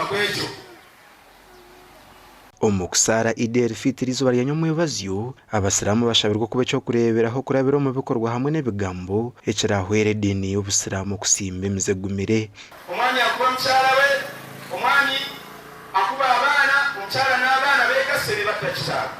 Kuguma kw'ekyo. Omu kusaara Eid el Fitr eizooba rya nyomwebazyo, Abasiraamu bashabirwe okuba eky'okureeberaho kurabira omu bikorwa hamwe n'ebigambo ekirahwere ediini y'Obusiraamu okusimba emizi egumire. Omwami akuba mukyara we, omwami akuba abaana, omukyara n'abaana begasse nebatta kitaabwe.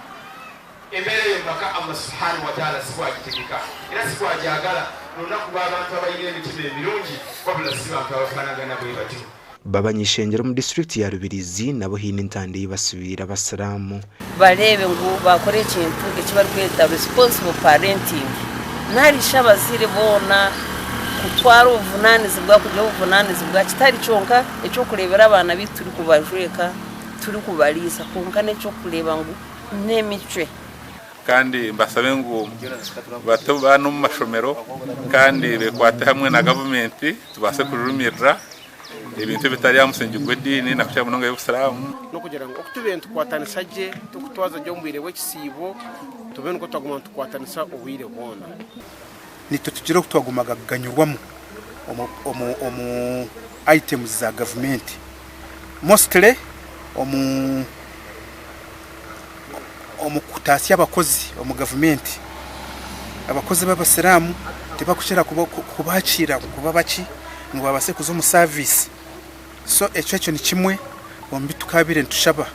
Embeera eyo mumaka Allah Subhanahu Wataala sibwagitegeka era sibwagyagala. N'olunaku lw'abantu abalina emitima emirungi wabula si bantu abafanagana bwebatyo. B'abany'ishengyero omu disiturikiti ya Rubirizi nabo haine entanda ei basibiire Abasiraamu. Bareebe ngu baakora ekintu eki barikweta responsible parenting nari shi abazaire boona kutwara obuvunaanizibwa, kugira obuvunaanizibwa kitari kyonka eky'okureebera abaana baitu turikubajweka, turikubariisa kwonka n'eky'okureeba ngu n'emicwe. Kandi mbasabe ngu bate abaana omu mashomero kandi bekwate hamwe na gavumenti tubaase kujumirira ebintu ebitari aha musingi gw'ediini nakukira munonga ey'obusiraamu. N'okugira ngu oku tubaire nitukwatanisa gye, turikutwaza gye omu bwire bw'ekisiibo, tube nikwo twaguma nitukwatanisa obwire bwona. Nitwe tugira oku twagumaga kuganyurwamu omu items za gavumenti mostly omu omu kutaasya abakozi omu gavumenti. Abakozi b'abasiraamu tibakukira kubakiira kuba baki ngu babaase kuza omu saviisi. So ekyo ekyo ni kimwe omu bi tukaabaire nitushaba.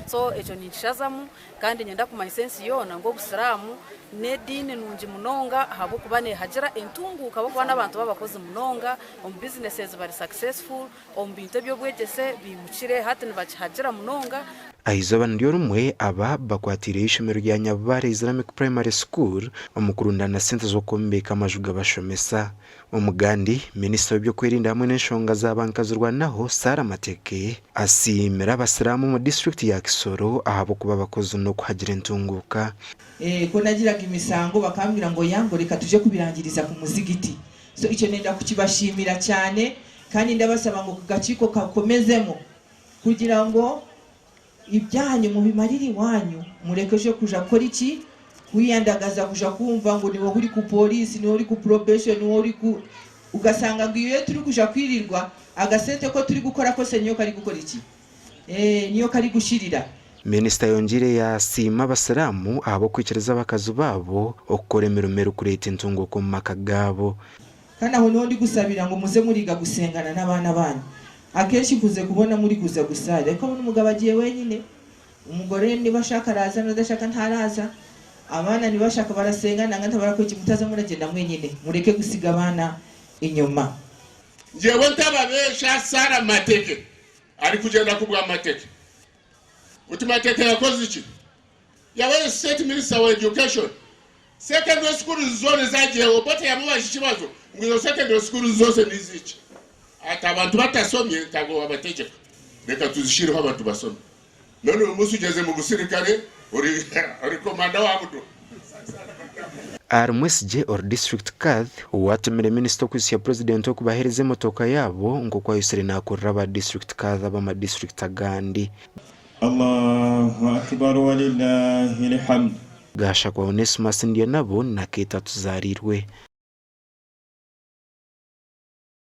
So ekyo ninkishazamu kandi niinyenda kumanyisa ensi yoona ngu obusiraamu n'ediini nungi munonga ahabw'okuba neehagira entunguuka ahabw'okuba n'abantu b'abakozi munonga omu businesses bari successful. Omu bintu eby'obwegyese baimukire hati nibakihagira munonga. Aha izooba niryo rimwe, aba bakwatiireyo eishomero rya Nyabubare Islamic Primary School omu kurundaana sente z'okwombeka amaju g'abashomesa. Omugandi, Minisita w'eby'okwerinda hamwe n'enshonga za bankazirwanaho, Sarah Mateke asiimire abasiraamu omu disiturikiti ya Kisoro ahabw'okuba abakozi n'okuhagira entunguuka. Ku nagiraga emisango bakambwira ngu oya ngu reka tuje kubirangiriza ku muzigiti. So ekyo nenda kukibashiimira kyane Kandi ndabasaba ngu ako kakiiko kakomezemu kugira ngu ibyanyu mubimarire iwanyu mureke kuja kukora iki? Kwiyandagaza kuja kumva ngu niwe ori ku police, niwe ori ku probation, niwe ori ku ugasanga ngu iwe turikuja kwirirwa agasente ko turi gukora kose niyo kari gukora iki? Eeh niyo kari gushirira. Minisita ayongyeire yaasiima abasiraamu ahabw'okwikiriza abakazi baabo okukora emirimo erikureeta entunguuka omu maka gaabo. Kandi aho niho ndikusabira ngu muze muriga gusengana n'abaana banyu. Akenshi nkunze kubona murikuza gusaara ariko obona omugabo agiire wenyine, omugore niba ashaka araza n'odashaka ntaraza, abaana niba bashaka barasenga nangwa ntabarakora ki, mutaza muragyenda mwenyine, mureke gusiga abaana enyoma. Nyewe ntababesha Sarah Mateke arikugyenda kubwa Mateke. Oti Mateke yakoze ki? Yabaire state minister wa education. Secondary schools zoona zagiyeho. Obote yamubajije ekibazo ngu izo secondary schools zose niziki? Ati abantu batasomye ntabwo wabategyeka. Reka tuzishireho abantu basome. None uyu munsi ugeze mu busirikare ori ori komanda wa budo. Ahari Mwesigye ori District Kadhi owatumire minisita okwitsya Purezidenti okubaheereza emotoka yaabo nk'oku ayosire nakurira aba District Kadhi ab'ama disiturikiti agandi. Allahu Akbar Walillahil Hamd. Gashakwa Onesmus Ndyanabo na Keita Tuzarirwe.